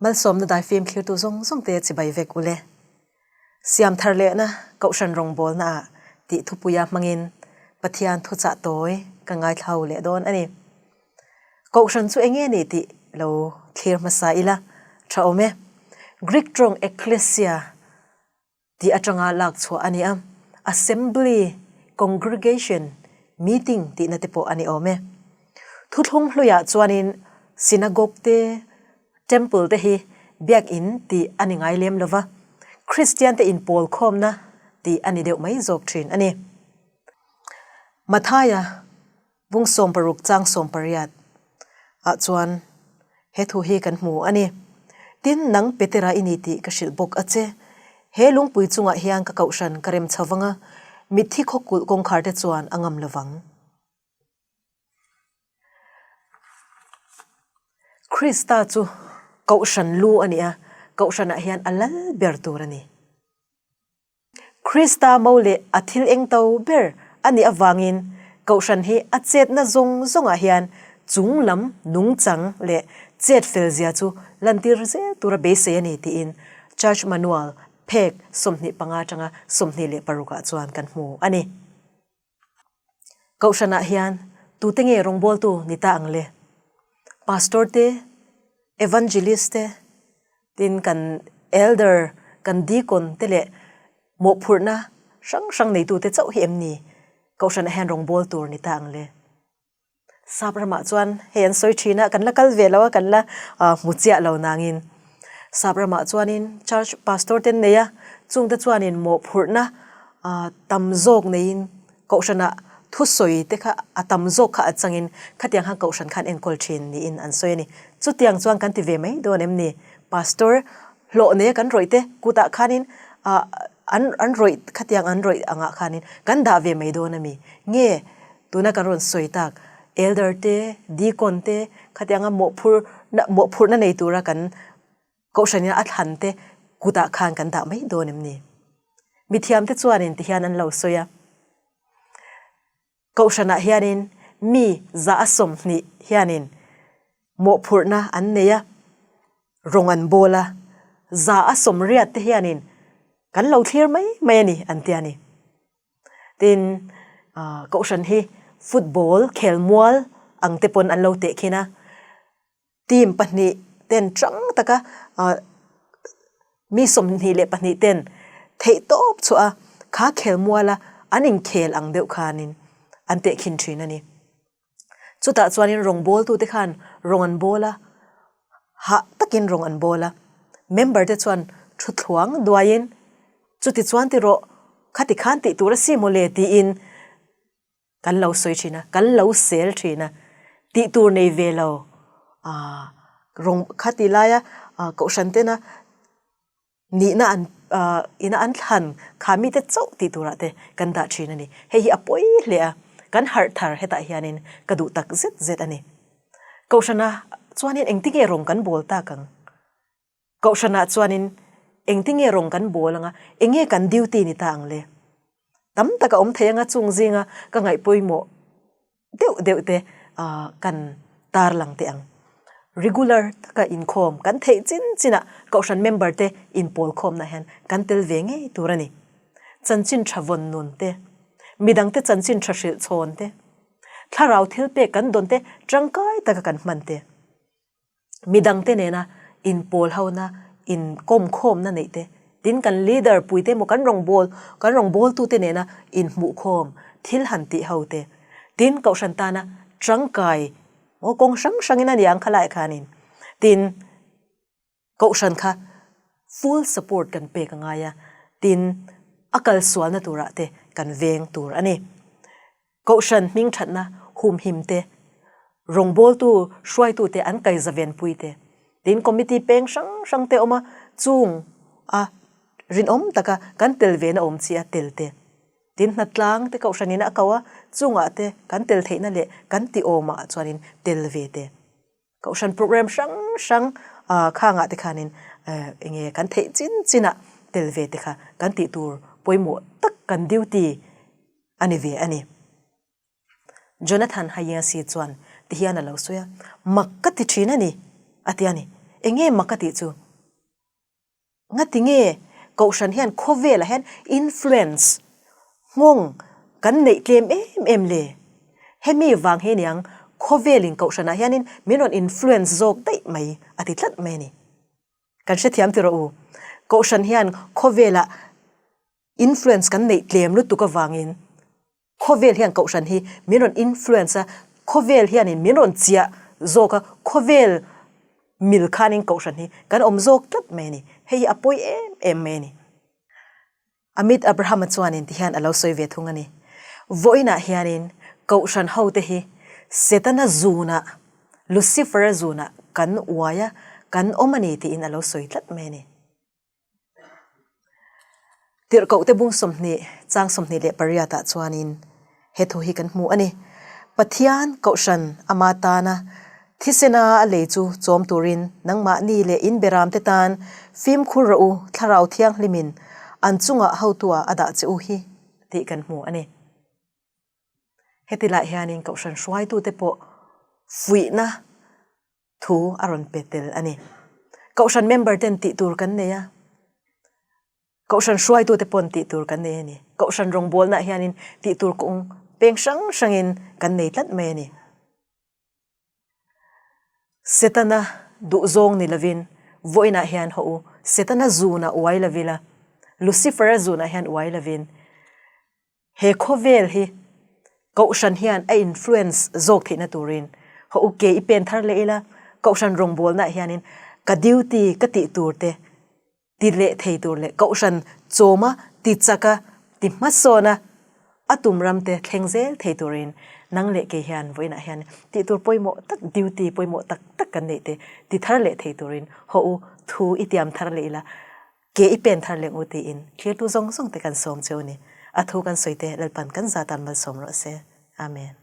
Malsawmna daifim thlirtu zawng zawng te chibai vek ule. Siam thar lehna Kohhran rawngbawlna ah tih thupuia hmangin Pathian thuchah tawi ka ngaithla leh dawn a ni. Kohhran chu enge ni tih lo thlir hmasa ila tha awm e. Greek tawng ekklesia tih atanga lak chhuah a ni a, assembly, congregation, meeting tihna te pawh a ni awm e. Thuthlung hluiah chuanin synagogue te, temple te hi biakin tih a ni ngai lem lova, Kristian te inpawl khawmna tih a ni deuh mai zawk thin a ni. Mathaia Bung 60 chang 18 ah chuan he thu hi kan hmu a ni. Tin, nang Petera i ni tih ka hrilh bawk a che. He lungpui chungah hian ka kohhran ka rem chho vang a, mitthi khawkulh kawngkhar te chuan a ngam lovang. Krista chu kohhran lu a ni a, kohhranah hian a lal ber tur a ni. Krista mo leh a thil eng to ber a nih avangin Kohhran hi a chetna zawng zawngah hian chung lam nungchang leh chet fel zia chu lantir zel tura beisei a ni tiin Church Manual phek 25 atanga 26 ah chuan kan hmu a ni. Kohhranah hian tute nge rawngbawltu ni ta ang le? Pastor te, Evangelist te, tin kan Elder, kan Deacon te leh mawhphurhna hrang hrang neitute chauh hi em ni Kohhranah hian rawngbâwl tur ni ta ang le? Sap ramah chuan hei an sawi thin a, kan la kal ve lo a, kan la hmu chiah lo nangin Sap ramah chuanin Church Pastor te an nei a, chungte chuanin mawhphurhna tam zawk neiin Kohhranah thusawi te kha a tam zawk kha a changin khatiang khan Kohhran khan enkawl thin niin an sawi a ni. Chutiang chuan kan ti ve mai dawn em ni? Pastor hlawh neia kan rawih te kutah khanin ah an an rawih khatiang an rawih angah khanin kan dah ve mai dawn a mi? Nge tuna kan rawn sawi tak Elder te, Deacon te khatianga mawhphur mawhphurhna nei tura kan Kohhranin a thlan te kutah khan kan dah mai dawn em ni? Mithiamte chuanin tihian an lo sawi a, Kohhranah hianin mi 120 hianin mawhphurhna an nei a, rawng an bawl a, 180 te hianin kan lo thlir mai mai a ni an ti a ni. Tin, Kohhran hi football khelmual ang te pawn an lo tehkhin a, Team pahnih ten tang taka mi 22 ten theihtawp chhuah a kha khelmuala an inkhel ang deuh khanin an tehkhin thin a ni. Chutah chuanin rawngbawltute khan rawng an bawl a, hah takin rawng an bawl a, member te chuan thuthluang duaiin chuti chuan ti rawh khati khan tih tur a si mawle tiin Kan lo sawi thin a, kan lo sel thin a, tih tur nei ve lo aah rawng kha ti laia kohhran tena nihna an aah ina an thlan kha mite chauh tih turah te kan dah thin a ni. Hei hi a pawi hle a, kan harh thar hetah hianin ka duh tak zet zet a ni. Kohhrana chuanin engtinge rawng kan bawl tak ang? Kohhranah chuanin engtinge rawng kan bawl anga, enge kan duty ni ta ang le? Tam tak a awm thei anga chung zinga ka ngaih pawimawh deuh deuh te kan tarlang teh ang. Regular taka inkhawm kan theih chin chinah Kohhran member te inpawl khawmna hian kan tel ve ngei tur a ni. Chanchin tha vawn nun te, midangte chanchin tha hrilh chhawn te, thlarau thilpek kan dawn te tangkai taka kan hman te, Midangte nena inpawl hona, inkawmkhawmna neih te, tin kan leader puite emaw kan rawngbâwl, kan rawngbâwltute nena inhmuhkhawm, thil han tih ho te, tin kohhran tana tangkai maw kawng hrang hrangin a ni ang khalaiah khanin, tin kohhran kha full support kan pek a ngai a, tin a kalsualna turah te kan veng tur a ni. Kohhran hmingthatna humhim te, rawngbawltu hruaitute an kaizavenpui te, tin committee peng hrang hrang te awm a, chung a rinawm taka kan tel ve na awm chi a tel te, tin hnatlang te kohhran in a ko a, chungah te kan tel theihna leh kan ti awmah chuanin tel ve te. Kohhran program hrang hrang khangah te khanin enge kan theih chin chinah tel ve te kha kan tih tur pawimawh tak kan duty a ni ve a ni. Jonathan Hayesi chuan tihian a lo sawi a, Mak ka ti thin a ni, a ti a ni. Eng nge mak a tih chu? Ngati nge Kohhran hian khawvelah hian influence, nghawng, kan neih tlem em em le? Hemi vang hi aniang khawvelin Kohhranah hianin min rawn influence zawk daih mai a ti tlat mai a ni. Kan hrethiam ti rawh u. Kohhran hian khawvelah influence kan neih tlem lutuk avangin Khawvel hian kohhran hi min rawn influence a, khawvel hianin min rawn chiah zawk a, khawvel mil khanin kohhran hi kan awm zawk tlat mai a ni. Hei hi a pawi em em mai a ni. Amit Abraham-a chuanin tihian a lo sawi ve thung a ni. Vawiinah hianin kohhran hote hi Setana zunah, Lucifer-a zunah kan uai a, kan awm a ni tiin a lo sawi tlat mai a ni. Tirhkohte bung 20 chang 28 ah chuanin he thu hi kan hmu a ni. Pathian Kohhran ama tana thisena a lei chu chawm turin nangmahni leh in beramte tan fimkhur rawh u, Thlarau Thianghlimin an chungah hotua a dah che u hi tih kan hmu a ni. Heti lai hianin Kohhran hruaitute pawh fuihna thu a rawn pe tel a ni. Kohhran member ten tih tur kan nei a, Kohhran hruaitute pawn tih tur kan nei a ni. Kohhran rawngbawlnaah hianin tih tur kawng peng hrang hrangin kan nei tlat mai a ni. Setana duhzawng ni lovin vawiinah hian haw u, Setana zunah uai lovila, Lucifer-a zunah hian uai lovin, He khawvel hi Kohhran hian a influence zawk theihna turin haw u ke i pen thar leh ila, Kohhran rawngbawlnaah hianin ka duty ka tih tur te ti leh thei tur leh Kohhran chawma ti chaka ti hmasawna a tum ram te thleng zel thei turin nang leh kei hian vawiinah hian tih tur pawimawh tak duty pawimawh tak tak kan neih te ti thar leh thei turin haw u thu i tiam thar leh ila. Ke i pen thar leng u tiin thlirtu zawng zawng te kan sawm cheu a ni. A thu kan sawi te Lalpan kan zatan malsawm rawh se. Amen.